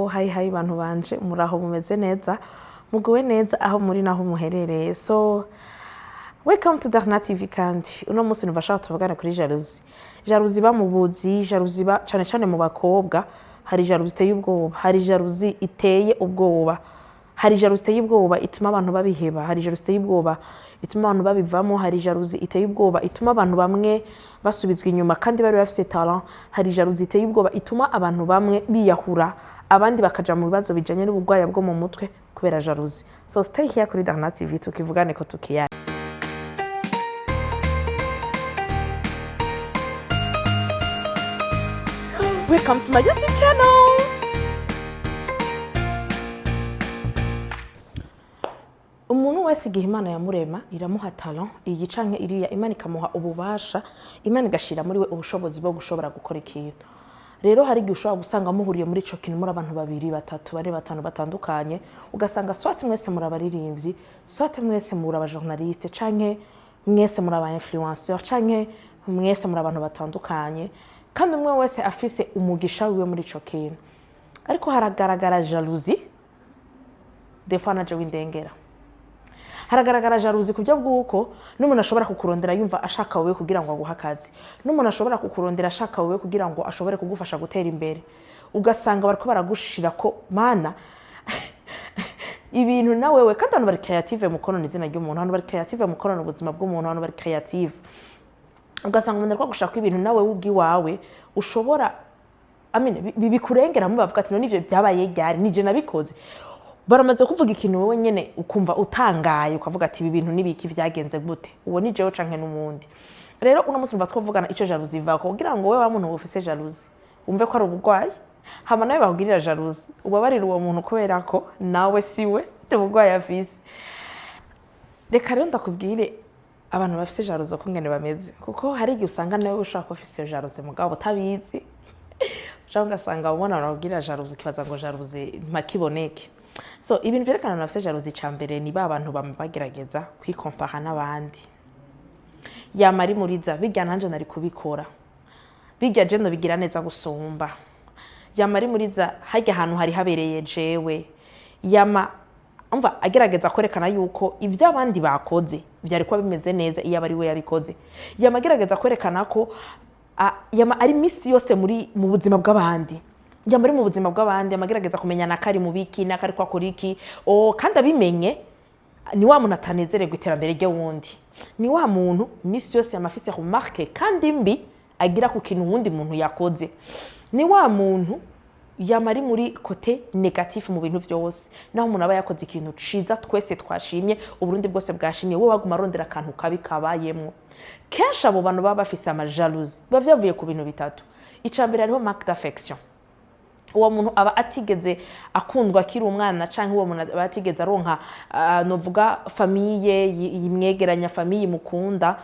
Hi hi bantu banje, muraho, mumeze neza, muguwe neza aho muri naho muherereye. So welcome to Darna TV. Kandi uno munsi numva ashaka tuvugane kuri jalousie. Jalousie iba mu buzi, jalousie iba cane cane mu bakobwa. Hari jalousie iteye ubwoba, hari jalousie iteye ubwoba, hari jalousie iteye ubwoba ituma abantu babiheba, hari jalousie iteye ubwoba ituma abantu babivamo, hari jalousie iteye ubwoba ituma abantu bamwe basubizwa inyuma kandi bari bafise talent, hari jalousie iteye ubwoba ituma abantu bamwe biyahura, abandi bakaja mu bibazo bijanye n'uburwayi bwo mu mutwe kubera jalousie. So stay here kuri Darna TV tukivugane ko tukiyari. Welcome to my YouTube channel. Umuntu wese igihe Imana yamurema iramuha talent iyi canke iriya, Imana ikamuha ububasha, Imana igashira muri we ubushobozi bwo gushobora gukora ikintu. Rero hari igihe ushobora gusanga muhuriye muri ico kintu muri abantu babiri, batatu, bane, batanu batandukanye, ugasanga soit mwese muri abaririmbyi, soit mwese muri abajournaliste, canke mwese muri aba influenceur, canke mwese muri abantu batandukanye, kandi umwe wese afise umugisha wiwe muri ico kintu. Ariko haragaragara jalousie, des fois naje windengera, haragaragara jalousie ku buryo bw'uko n'umuntu ashobora kukurondera yumva ashaka wowe kugira ngo aguhe akazi, n'umuntu ashobora kukurondera ashaka wowe kugira ngo ashobore kugufasha gutera imbere, ugasanga bariko baragushira ko mana ibintu na wewe. Kandi abantu bari creative mu konona izina ry'umuntu, abantu bari creative mu konona ubuzima bw'umuntu, abantu bari creative, ugasanga umuntu ariko gushaka ibintu nawe ubwiwawe ushobora, I mean, bikurengera. Bavuga ati: "None ivyo byabaye ryari? Nije nabikoze." Baramaze kuvuga ikintu wowe nyene ukumva utangaye, ukavuga ati: "Ibi bintu nibiki? Vyagenze gute? Uwo ni jewe canke n'umundi?" Rero uno munsi mva twavugana ico jalousie ivako, kugira ngo wewe wa muntu ufise jalousie wumve ko ari uburwayi, hama nawe bakugirira jalousie ubabarire uwo muntu, kubera ko nawe siwe uburwayi afise. Reka rero ndakubwire abantu bafise jalousie uko ngene bameze, kuko hari igihe usanga nawe ushobora kuba ufise iyo jalousie mugabo utabizi, cyangwa ugasanga ubona barakubwira jalousie ukibaza ngo jalousie ntimakiboneke. So ibintu vyerekana abantu bafise jalousie, ica mbere ni ba bantu bama bagerageza kwikompara n'abandi. Yama ari muriza bijya, nanje nari kubikora bijya, je nobigira neza gusumba. Yama ari muriza harya hantu hari habereye jewe. Yama umva agerageza kwerekana yuko ibyo abandi bakoze byari kuba bimeze neza iyo aba ari we yabikoze. Yama agerageza kwerekana ko yama ari misi yose muri mu buzima bw'abandi, yama ari mu buzima bw'abandi, yama agerageza kumenya nakari mu biki, nakari ko akora iki. O kandi abimenye, ni wa muntu atanezererwa iterambere ry'uwundi, ni wa muntu misi yose yama afise remarque kandi mbi agira ku kintu uwundi muntu yakoze, ni wa muntu yama ari muri côté négatif mu bintu vyose. Naho umuntu aba yakoze ikintu ciza twese twashimye, Uburundi bwose bwashimye, we waguma arondera akantu kabi kabayemwo. Kenshi abo bantu baba bafise amajalousie biba vyavuye ku bintu bitatu. Ica mbere, hariho manque d'affection. Uwo muntu aba atigeze akundwa akiri umwana, canke uwo muntu aba atigeze aronka novuga famille yimwegeranya, famille imukunda.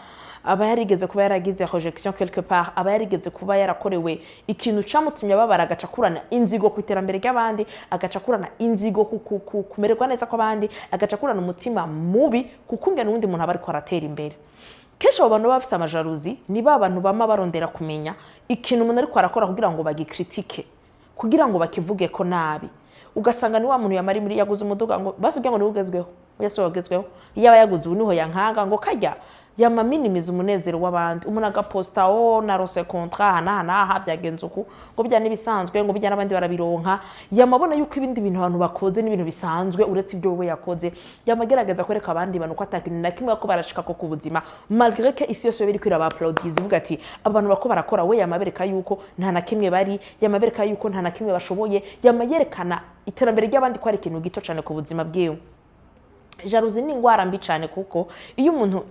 Aba yarigeze kuba yaragize rejection quelque part, aba yarigeze kuba yarakorewe ikintu camutumye ababara, agaca akurana inzigo ku iterambere ry'abandi, agaca akurana inzigo ku kumererwa neza kw'abandi, agaca akurana umutima mubi kuko ingene uwundi muntu aba ariko aratera imbere. Kenshi abo bantu baba bafise amajalousie ni ba bantu bama barondera kumenya ikintu umuntu ariko arakora kugira ngo bagikritike, kugira ngo bakivuge ko nabi. Ugasanga ni wa muntu yamari muri yaguze umuduga, ngo basi ugira ngo niwe ugezweho, oya si we wagezweho, iyo aba yaguze ubu niho yankanga ngo kajya. Yama minimiza umunezero w'abandi. Umuntu agaposta: "Oh, narose contrat aha n'aha n'aha, byagenze uku," ngo bijya n'ibisanzwe, ngo bijya n'abandi barabironka. Yama abona yuko ibindi bintu abantu bakoze n'ibintu bisanzwe uretse ibyo wowe yakoze. Yama agerageza kwereka abandi bantu ko atakintu na kimwe ko barashika ko ku buzima, malgré que isi yose iriko iraba applaudiza, ivuga ati: "Abantu bako barakora." We yama bereka yuko nta na kimwe bari, yama bereka yuko nta na kimwe bashoboye, yama yerekana iterambere ry'abandi ko ari ikintu gito cyane ku buzima bwiwe. Jalousie ni ingwara mbi cyane, kuko iyo umuntu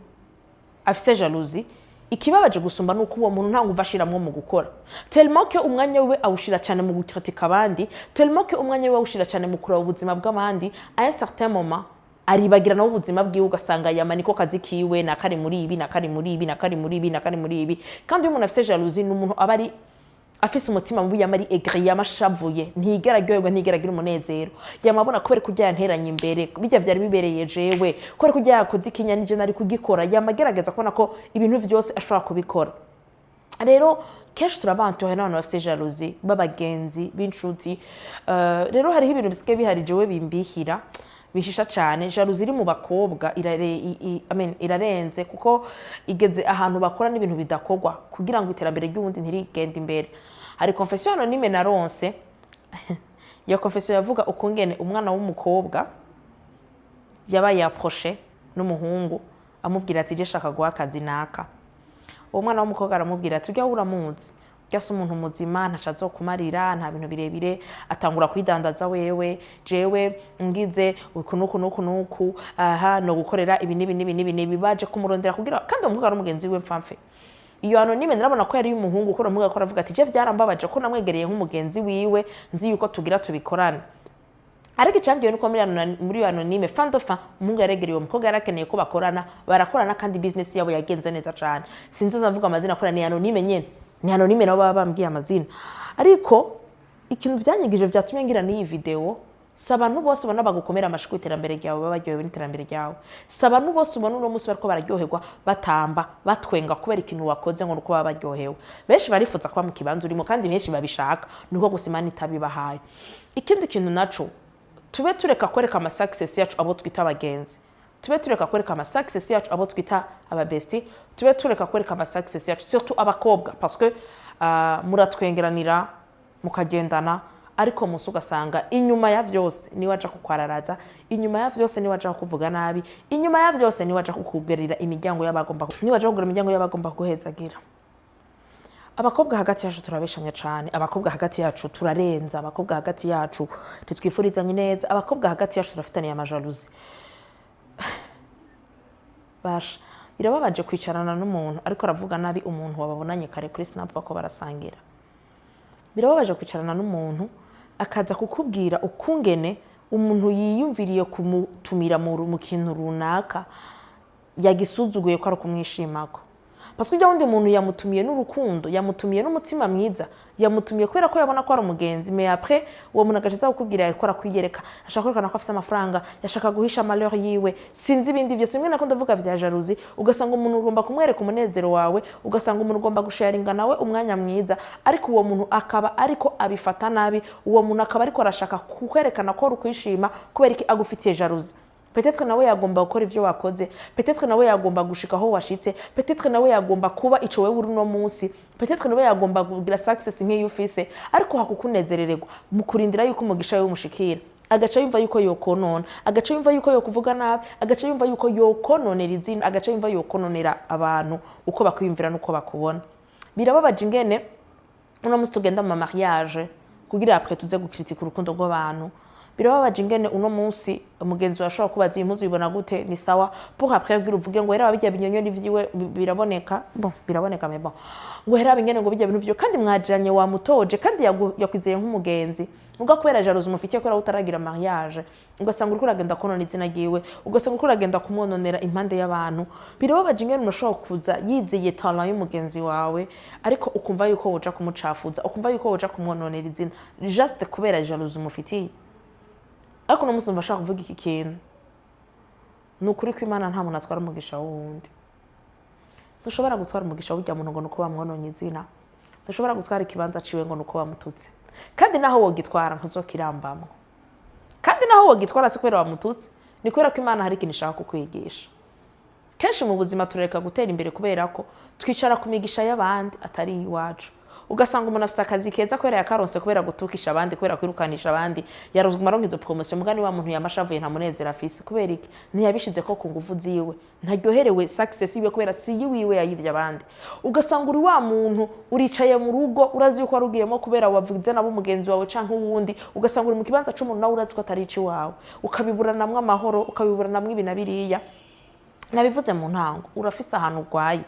afise jalousie, ikibabaje gusumba nuko uwo muntu nta nguvu ashiramwo mu gukora, tellement que umwanya wiwe awushira cyane mu gukritika abandi, tellement que umwanya wiwe awushira cyane mu kuraba ubuzima bw'abandi. À un certain moment aribagira nawe ubuzima bwiwe, ugasanga yama niko kazi kiwe, nakari muri ibi, nakari muri ibi, nakari muri ibi, nakari muri ibi. Kandi iyo umuntu afise jalousie ni umuntu aba ari afise umutima mubi, yama ari aigri, yama ashavuye, ntiyigera aryoherwa, ntiyigera agira umunezero. Yama abona kubera ko urya yanteranye imbere, bijya vyari bibereye jewe, kubera ko urya yakoze ikinya nije nari kugikora. Yama agerageza kubona ko ibintu vyose ashobora kubikora. Rero Kenshi turabantuwe n'abantu bafise jalousie, b'abagenzi, b'inshuti. Rero hariho ibintu bisigaye bihari jewe bimbihira, bishisha cane. Jalousie iri mu bakobwa I mean, irarenze, kuko igeze ahantu bakora n'ibintu bidakorwa kugira ngo iterambere ry'uwundi ntirigende imbere. Hari confession anonyme naronse. Iyo confession yavuga ukungene umwana w'umukobwa yabaye approché n'umuhungu, amubwira ati: "Je shaka guha akazi naka." Uwo mwana w'umukobwa aramubwira ati: "Ujya uramuzi, ujya si umuntu muzima, ntaco azokumarira, nta bintu birebire." Atangura kwidandaza: "Wewe, jewe ngize uku nuku nuku nuku, aha no gukorera ibi n'ibi n'ibi n'ibi n'ibi." Baje kumurondera kugira, kandi uwo mukobwa ari umugenzi wiwe mfamfe. Iyo anonyme narabona ko yari umuhungu, kuko uramuvuga ko aravuga ati: "Je vyarambabaje ko namwegereye nk'umugenzi wiwe, nzi yuko tugira tubikorane." Ariko icambwiye nuko muri iyo anonyme, fin de fin, umuhungu yaregereye uwo mukobwa, yarakeneye ko bakorana, barakorana, kandi business yabo yagenze neza cane. Sinzoza mvuga amazina kubera ni anonyme nyene, ni anonyme, nabo baba bambwiye amazina. Ariko ikintu vyanyigije, vyatumye ngira n'iyi video: si abantu bose ubona bagukomera amashi ku iterambere ryawe baba baryohewe n'iterambere ryawe. Si abantu bose ubona uno munsi bariko bararyoherwa, batamba, batwenga kubera ikintu wakoze, ngo nuko baba baryohewe. Benshi barifuza kuba mu kibanza urimo, kandi benshi babishaka, nuko gusa Imana itabibahaye. Ikindi kintu naco, tube tureka kwereka ama success yacu abo twita abagenzi, tube tureka kwereka ama success yacu abo twita ababesti, tube tureka kwereka ama success yacu, surtout abakobwa, parce que muratwengeranira, mukagendana, ariko musi ugasanga inyuma ya vyose niwe aja kukwararaza, inyuma ya vyose niwe aja kukuvuga nabi, inyuma ya vyose niwe aja kukugarira imiryango y'abagomba, niwe aja kugura imiryango y'abagomba kuguhezagira. Abakobwa hagati yacu turabeshanya cane, abakobwa hagati yacu turarenza, abakobwa hagati yacu ntitwifurizanye neza, abakobwa hagati yacu turafitaniye ama jalousie. Basha, birababaje kwicarana n'umuntu ariko aravuga nabi umuntu wababonanye kare kuri Snap bako barasangira. Birababaje kwicarana n'umuntu akaza kukubwira ukungene umuntu yiyumviriye kumutumira mu kintu runaka yagisuzuguye, ko ari ukumwishimako, parce que ujya wundi muntu yamutumiye n'urukundo, yamutumiye n'umutima mwiza, yamutumiye kubera ko yabona ko ari umugenzi. Mais après, uwo muntu agaca aza kukubwira ariko arakwiyereka, ashaka kwerekana ko afise amafaranga, yashaka guhisha malheur yiwe, sinzi ibindi vyose. Bimwe nako ndavuga vya jalousie. Ugasanga umuntu ugomba kumwereka umunezero wawe, ugasanga umuntu ugomba gusharinga nawe umwanya mwiza, ariko uwo muntu akaba ariko abifata nabi, uwo muntu akaba ariko arashaka kukwerekana ko ari ukwishima. Kubera iki? Agufitiye jalousie. Peut-être nawe yagomba gukora ivyo wakoze, peut-être nawe yagomba gushika aho washitse, peut-être nawe yagomba kuba ico wewe uri uno munsi, peut-être nawe yagomba kugira success nk'iyo ufise, ariko hakukunezerererwa mu kurindira yuko umugisha wiwe umushikira, agaca yumva yuko yokonona, agaca yumva yuko yokuvuga nabi, agaca yumva yuko yokononera izina, agaca yumva yokononera abantu uko bakwiyumvira n'uko bakubona. Birababaje ingene uno munsi tugenda mu mariage kugira après tuze gukritika urukundo rw'abantu. Birababaje ingene uno munsi umugenzi wawe ashobora kubaza: "Iyi mpuzu uyibona gute? Ni sawa?" Pour après kugira uvuge ngo: "Hera bijya binyonyori vyiwe biraboneka." Bon, biraboneka, mais bon, ngo: "Hera ingene ngo bijya bintu vyiwe." Kandi mwajanye, wamutoje, kandi yakwizeye nk'umugenzi. Muga kubera jalousie umufitiye, kubera utaragira mariage, ugasanga uriko uragenda konona izina ryiwe, ugasanga uriko uragenda kumwononera impande y'abantu. Birababaje ingene umuntu ashobora kuza yizeye talent y'umugenzi wawe, ariko ukumva yuko woja kumucafuza, ukumva yuko woja kumwononera izina just kubera jalousie umufitiye. Ariko uno munsi numva ashaka kuvuga iki kintu: ni ukuri ko Imana, nta muntu atwara umugisha w'uwundi. Ntushobora gutwara umugisha w'urya muntu ngo ni uko bamwononye izina. Ntushobora gutwara ikibanza ciwe ngo ni uko bamututse. Kandi naho wogitwara, ntuzokirambamwo. Kandi naho wogitwara, si kubera wamututse, ni kubera ko Imana hari ikintu ishaka kukwigisha. Kenshi mu buzima tureka gutera imbere kubera ko twicara ku migisha y'abandi atari iwacu. Ugasanga umuntu afise akazi keza kubera yakaronse kubera gutukisha abandi, kubera kwirukanisha abandi, yaruzwa aronka izo promotion. Mugani wa muntu yamashavuye, nta munezero afise. Kubera iki? Ntiyabishize ko ku nguvu ziwe, ntaryoherewe success yiwe kubera si yiwiwe, yayivye abandi. Ugasanga uri wa muntu uricaye mu rugo, urazi yuko warugiyemo kubera wavuze nabo umugenzi wawe canke uwundi. Ugasanga uri mu kibanza c'umuntu nawe urazi ko atari iciwawe, ukabiburanamwo amahoro, ukabiburanamwo ibi na biriya. Nabivuze mu ntango, urafise ahantu urwaye,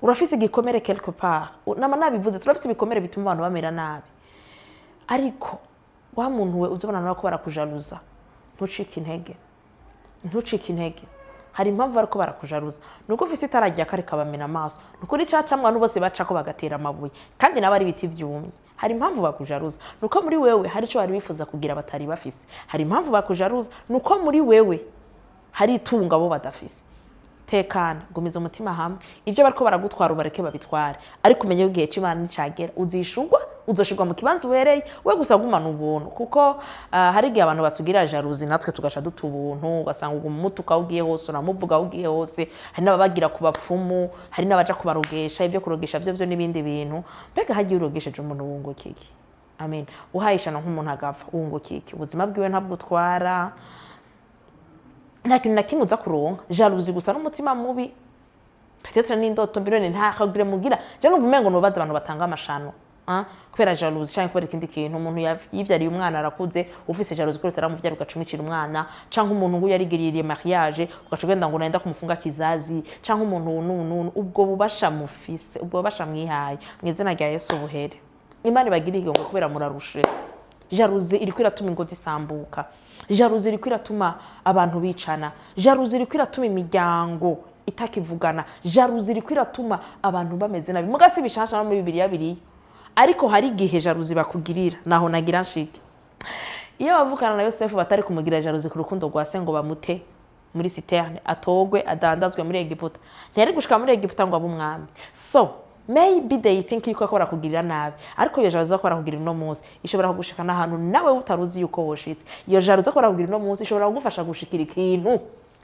urafise igikomere quelque part. Nama nabivuze, turafise ibikomere bituma abantu bamera nabi. Ariko wa muntu we uzobona nawe ko barakujaruza, ntucike intege, ntucike intege. Hari impamvu bariko barakujaruza. Nuko ufise itara ryaka rikabamena amaso, nuko ricacamwe abantu bose bacako bagatera amabuye, kandi nabo ari ibiti vyumye. Hari impamvu bakujaruza, nuko muri wewe hari ico bari bifuza kugira batari bafise. Hari impamvu bakujaruza, nuko muri wewe hari itunga bo badafise. Tekana, gumiza umutima hamwe. Ibyo bariko baragutwara ubareke babitware, ariko umenye ko igihe c'Imana nicagera uzishurwa, uzoshirwa mu kibanza ubereye. We gusa gumana ubuntu, kuko hari igihe abantu batugira jalousie, natwe tugaca duta ubuntu. Ugasanga uguma umutuka aho ugiye hose, uramuvuga aho ugiye hose. Hari n'ababagira ku bapfumu, hari n'abaja kubarogesha. Ivyo kurogesha vyo n'ibindi bintu. Mbega hagiye urogesheje umuntu, wunguka iki? Amen. Uhaye ishano nk'umuntu agapfa, wunguka iki? Ubuzima bwiwe ntabwo utwara, nta kintu na kimwe uza kuronka. Jalousie gusa n'umutima mubi, peut-être n'indoto mbi. None nta kagire mugira. Je numva umengo nubaza abantu batanga amashano, ah, kubera jalousie canke kubera ikindi kintu. Umuntu yivyariye umwana arakuze, ufise jalousie kubera utaramuvyara, ugacumicira umwana, canke umuntu ngo yarigiririye mariage, ugaca ugenda ngo naenda kumufunga kizazi, canke umuntu nunu. Ubwo bubasha mufise, ubwo bubasha mwihaye, mu izina rya Yesu buhere. Imana ibagiriye ngo kubera murarushe. Jalousie iriko iratuma ingo zisambuka, jalousie iriko iratuma abantu bicana, jalousie iriko iratuma imiryango itakivugana, jalousie iriko iratuma abantu bameze nabi. Mugasi bishasha no muri Bibiliya biriyo, ariko hari igihe jalousie bakugirira. Naho nagira nshike, iyo abavukana na Yosefu batari kumugira jalousie ku rukundo rwa se ngo bamute muri citerne, atogwe, adandazwe muri Egiputa, ntiyari gushika muri Egiputa ngo abe umwami. So maybe they think yuko akora kugirira nabi, ariko iyo jalousie akora kugirira uno munsi ishobora kugushikana ahantu nawe utaruzi yuko woshitse. Iyo jalousie akora kugirira uno munsi ishobora kugufasha gushikira ikintu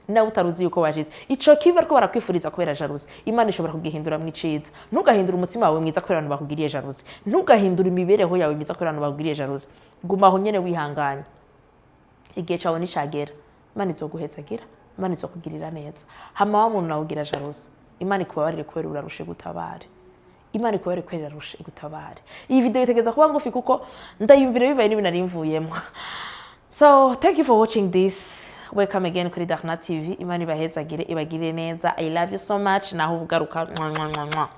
nawe utaruzi yuko washize. Ico kibi bariko barakwifuriza kubera jalousie, Imana ishobora kugihindura mu iciza. Ntugahindure umutima wawe mwiza kubera abantu bakugiriye jalousie. Ntugahindure imibereho yawe myiza kubera abantu bakugiriye jalousie. Guma aho nyene wihanganye. Igihe cawe nicagera, Imana izoguhezagira, Imana izokugirira neza. Hama wa muntu nawe ugira jalousie, Imana ikubabarire kubera urarushe, gutabare. Imana ikubabarire kubera irarushe, igutabare. Iyi video itegeza kuba ngufi kuko ndayumvira bivaye n'ibintu nari mvuyemo. So thank you for watching this. Welcome again kuri Darna TV. Imana ibahezagire, ibagirire neza. I love you so much. Naho ubugaruka. Mwa mwa mwa mwa.